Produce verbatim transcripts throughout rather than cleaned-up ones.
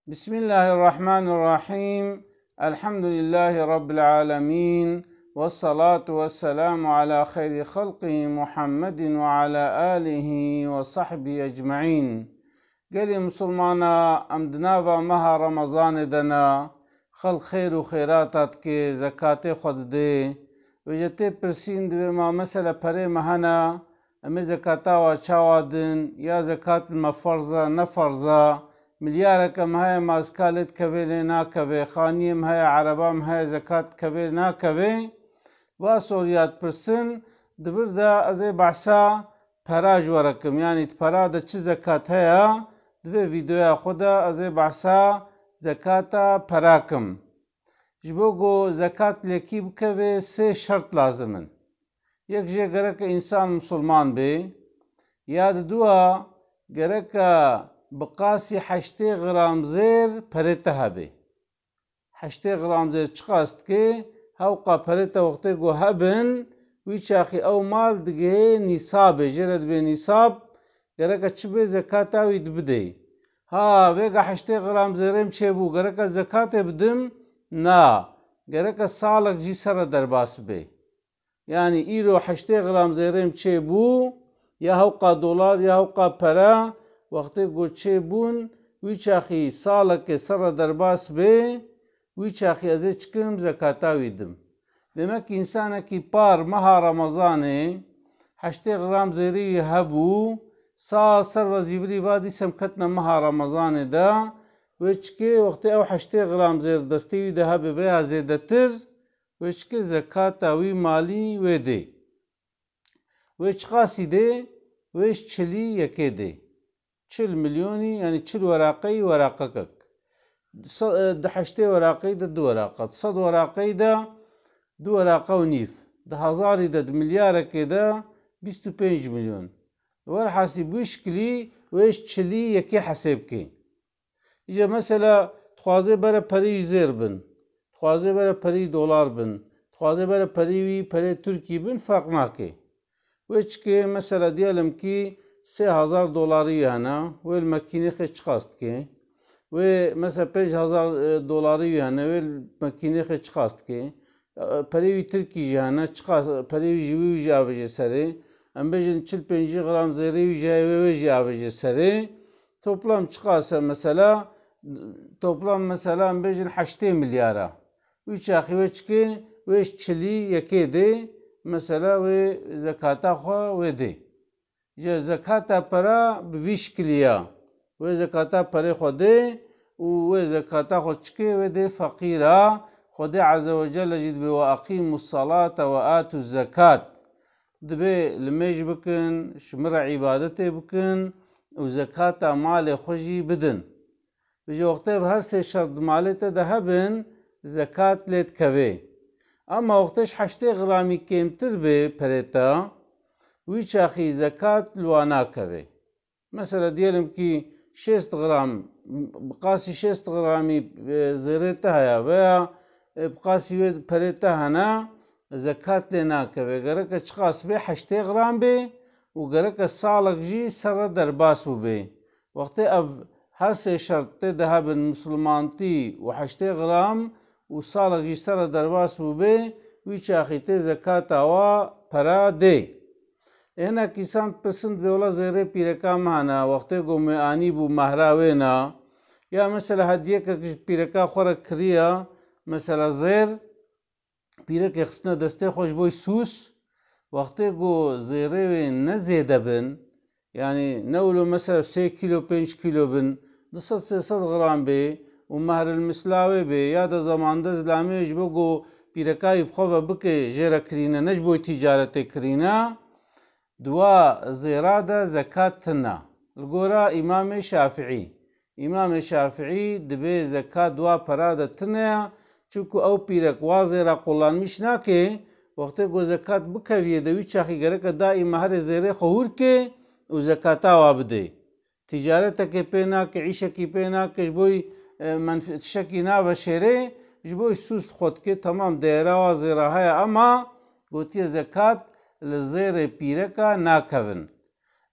Bismillahirrahmanirrahim. Elhamdülillahi Rabbil alemin. Vessalatu vesselamu ala xeyri xalqihi Muhammedin ve ala alihi ve sahbihi ecmaîn. Gelî Musulmana, em di nava meha Remezanê de ne, xelq xêr û xêrata dike, zekatê xwe dide. Wê jê tê pirsîn, divê ma mesele perê me hene, em ê zekata wa çawa din, ya zekat li me ferz e, ne ferz e, milyareke me heye, mazika lê dikeve lê nakeve, xaniyê me heye, ereba me heye, zekat dikeve nakeve? Va soriya dipirsin, di vir de ez ê behsa pera ji we re kim. Yanî di pera de çi zekat heye, di vê vîdeoya xwe de ez ê behsa zekata pera kim. Ji bo ku zekat lekî bikeve, sê şert lazim in. Yek jê gereke însan misilman bê, ya di dua gereke bi qasî heştê gram zêr perê te hebe. Heştê gram zêr çiqas dike, hewqa perê te wextê ku hebin, wî çaxî ew mal digihê nîsabê, jê re dibê nîsab, gereke çi bê, zekata wî dibidê. Ha, vêga heştê gram zêrê min çêbû, gereke zekatê bidim? Na, gereke salek jî ser re derbas bê. Yanî îro heştê gram zêrê min çêbû, ya hewqa dolar, ya hewqa pere, wextê ku çêbûn, wî çaxî salekê ser re derbas bê, wî çaxî ez ê çi kim, zekata wî dim. Demek însanekî par meha Remezanê heştê gram zêrê wî hebû, sal ser ve zîvirî va dîsem ketine meha Remezanê de, wê çikê, wextê ew heştê gram zêr destê wî de hebe veya zêdetir, wê çikê, zekata wî malî wê dê. Wê çiqasî dê? Wê ji çilî yekê dê. Çil milyonî, yanî çil weraqeyî weraqekek. Sa-, e, di heştê weraqeyî de du weraqa. Di sed weraqeyî de du weraqa û nîv. Di hezarî de, di milyarekê de bîst û pênc milyon. Werhasî bi wî şikilî wê ji çilî yekê hesêb kê. Îca mesela dixwaze bere perî zêr bin, dixwaze bere perî dolar bin, dixwaze bere perî wî perê Tirkî bin, ferq nake. Wê çikê, mesela diyelim ki sê hezar dolarî wî hene, wê li mekînê xê çiqas dike? Wê mesela pênc hezar, e, dolarî wî hene, wê li mekînê xê çiqas dike? E, perê wî Tirkî jî hene, çiqas perê wî ji wî jî avêje serê? Em bêjin çil pêncî gram zêrê wî jî heye, wê wê jî avêje serê. Toplam çiqas e mesela? Toplam mesela em bêjin heştê milyar e. Wî çaxî wê çikê? Wê ji çilî yekê dê, mesela wê zekata xwe wê dê. Ji zekata pera bi vî şikilî ya. Wê zekata perê xwe dê û wê zekata xwe çikê? Wê dê feqîra. Xwedê Azze ve Celle jî dibê: "Ve aqimus salate ve atuz zekat." Dibê limêj bikin, ji min re îbadetê bikin û zekata malê xwe jî bidin. Ji wextê ev her sê şert di malê te de hebin, zekat lê dikevê. Ema wextê ji heştê gramî kêmtir bê perê te, wî çaxî zekat li wan nakevê. Mesela diyelim ki şêst gram, bi qasî şêst gramî, e, zêrê te heye veya, e, bi qasî wê perê te hene, zekat lê nakevê. Gereke çiqas bê, heştê gram bê û gereke salek jî ser re derbas bûbê. Wextê ev her sê şert tê de hebin, misilmantî û heştê gram û salek jî ser re derbas bûbê, wî çaxî tê zekata wa pera dê. Hinek însan dipirsin, dibê wela zêrê pîreka me hene, wextê ku me anî bû mehra wê ne. Ya mesela hediyekek ji pîreka xwe re kiriye, mesela zêr, pîrekê xistine destê xwe ji bo sûs, wextê ku zêrê wê ne zêde bin, yanî ne wilo mesela sê kîlo, pênc kîlo bin, du sed sê sed gram bê û mehril misla wê bê, ya da zamanda zilamê ji bo ku pîreka wî bi xwe ve bike, jê re kirîne, ne ji bo tîcaretê kirîne, di wa zêra de zekat tune. Li gora Îmamê Şafiî. Îmamê Şafiî dibê zekat di wa pera de tune, çunku ew pîrek wa zêra kullanmîş nake, wextê ku zekat bikeviyê de wî çaxî gereke daîma herê zêrê xwe hûr ke û zekata wa bidê. Tîcaretekê pê nake, îşekî pê nake, ji bo wî, e, menfi-, tiştekî naveşêrê, ji bo wî sûst xwe dike, temam, değera wa zêra heye, ema gotiye zekat li zêrê pîreka nakevin.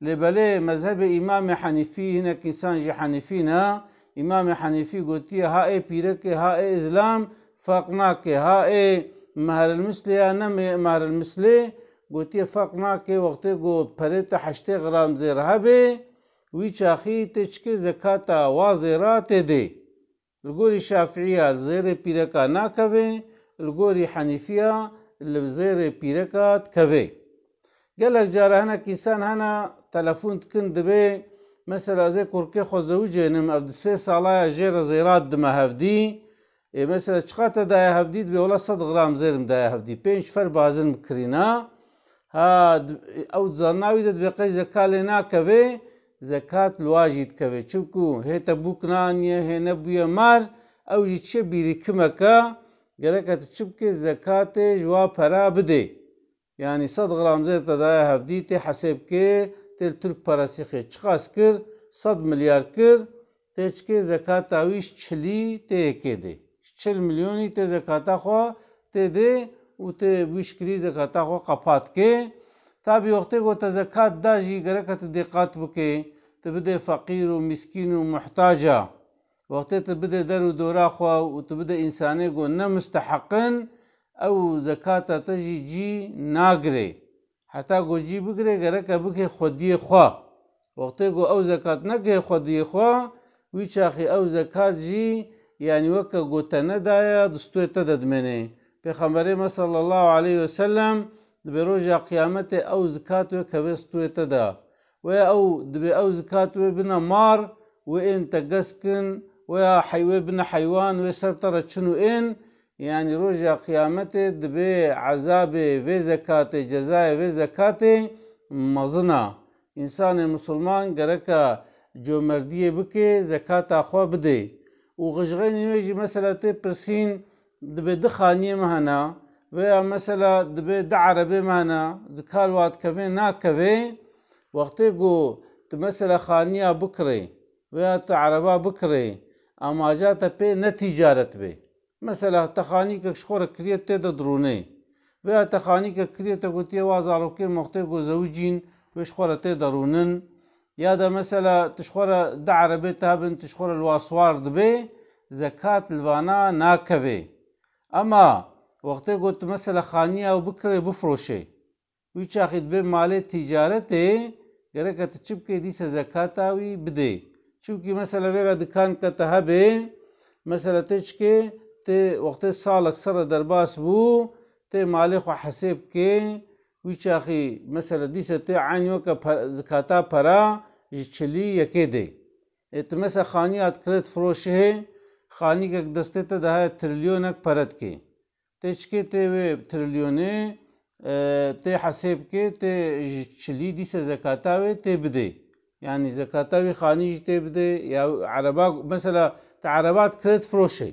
Lê belê mezhebê Îmamê Henîfî, hinek însan jî Henîfî ne, Îmamê Henîfî gotiye, ha ê pîrekê, ha ê îzlam ferq nake, ha ê mehril mislê ya ne me-, mehril mislê, gotiye ferq nake, wextê ku perê te heştê gram zêr hebe, wî çaxî tê çikê zekata wa zêra tê dê. Li gorî Şafiiya li zêrê pîreka nakeve, li gorî Henîfiya li zêrê pîreka dikeve. Gelek cara hinek însan hene telefon dikin, dibê, mesela, ez ê kurkê xwe zewicênim, ev di sê sala ya jê re zêra didime hevdî. Ê, mesela, çiqa te daye hevdî? Dibê, wela sed gram zêr min daye hevdî. Pênc fer bazin min kirîna. Ha, di-, ew dizanina wî de dibê qey zeka lê nakeve, zekat li wa jî dikeve. Çimku hê te bûk naniye, hê nebûye mar, ew jî çi bîrîkimeke, gereke tu çi bikê, zekatê ji wa pera bidê. Yanî sed gram zêr te daye hevdî, tê hesêb kê, tê li Tirk parasî xê çiqas kir, sed milyar kir, tê çikê, zekata wî ji çilî tê yekê dê. Ji çil milyonî tê zekata xwe tê dê û tê wî şikilî zekata xwe qepat kê. Tabî wextê ku te zekat da jî gereke tu dîqat bikê, tu bidê feqîr û mîskîn û muhtaca. Wextê tu bidê der û dora xwe û tu bidê însanê ku ne musteheq in, ew zekata te jî cî nagirê. Heta ku cî bigirê, gereke bigihê xwediyê xwe. Wextê ku ew zekat negihê xwediyê xwe, wî çaxî ew zekat jî, yanî weke ku te nedaye, di stûyê te de dimêne. Pêxemberê me sallallahu aleyhi ve sellem dibê roja qiyametê ew zekat wê keve stûyê te de. Weya ew dibê ew zekat wê bine mar, wê ên te gesk in, weya hey-, wê bine heywan, wê ser te re çin û ên, yanî roja qiyametê dibê ezabê vê zekatê, cezayê vê zekatê mezin a. Însanê misilman gereke comerdiyê bike, zekata xwe bidê. Û xijxeynî wê jî mesela tê pirsîn, dibê di xaniyê me hene, veya mesela dibê di erebê me hene, zikal wa dikeve nakeve, wextê ku tu mesela xaniya bikirê, veya tu ereba bikirê, amaca te pê ne tîcaret bê. Mesela te xanîkek ji xwe re kiriye, tê de dirûnê. Veya te xanîkek kiriye, te gotiye wa zarokê me wextê ku zewicîn, wê ji xwe re tê de rûnin. Ya da mesela tu ji xwe re di erebê te hebin, tu ji xwe re li wa siwar dibê, zekat li vana nakeve. Ema wextê ku tu mesela xaniya ew bikirê, bifroşê, wî çaxî dibê malê tîcaretê, gereke tu çi bikê, dîse zekata wî bidê. Çimkî mesela vêga dikaneke te hebe, mesela tê çikê, tê wextê salek ser re derbas bû, tê malê xwe hesêb kê, wî çaxî mesela dîse tê eynî weke pe-, zikata pera ji çilî yekê dê. Ê, tu mesela xaniya dikirê, difiroşihê, xanîkek destê te de heye trilyonek pere dikê. Tê çikê, tê wê trilyonê, e, tê hesêb kê, tê ji çilî dîse zekata wê tê bidê. Yanî zekata wî xanî jî tê bidê, ya ereba, mesela te ereba dikirê, difiroşê.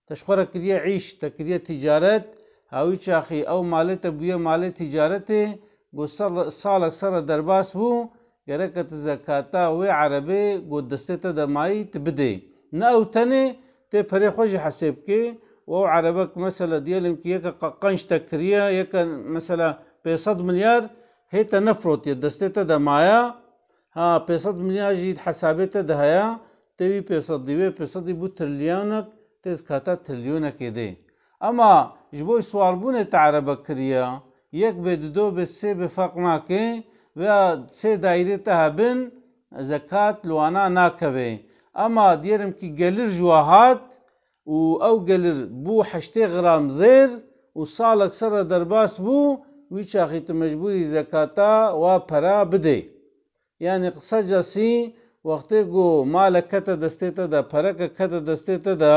Te ji xwe re kiriye îş, te kiriye tîcaret, ha wî çaxî ew malê te bûye malê tîcaretê, ku sal-, salek ser re derbas bû, gereke tu zekata wê erebê ku destê te de mayî tu bidê. Ne ew tenê, tê perê xwe jî hesêb kê û ew erebek mesela diyelim ki yeke qe-, qenc te kiriye, yeke mesela pênc sed milyar hê te nefrotiye, destê te de maya, ha, pênc sed milyar jî di hesabê te de heye, tê wî pênc sedî, wê pênc sedî bû trilyonek, tê zikata trilyonekê dê. Ema ji bo siwarbûnê te erebek kiriye, yek bê, dido bê, sê bê, ferq nake, veya sê daîrê te hebin, zekat li wana nakeve. Ema diyelim ki gelir ji wa hat û ew gelir bû heştê gram zêr û salek ser re derbas bû, wî çaxî tu mecbûrî zekata wa pera bidê. Yanî qisecasî, wextê ku malek kete destê te de, pereke kete destê te de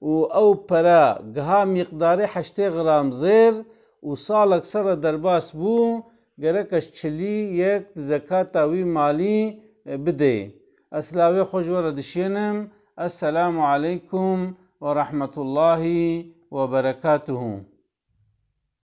û ew pere giha mîqdarê heştê gram zêr û salek ser re derbas bû, gereke ji çilî yek di zekata wî malî, e, bidê. Ez silavê xwe ji we re dişênim. Esselamu aleykum ve rahmetullahi ve berekatuhu.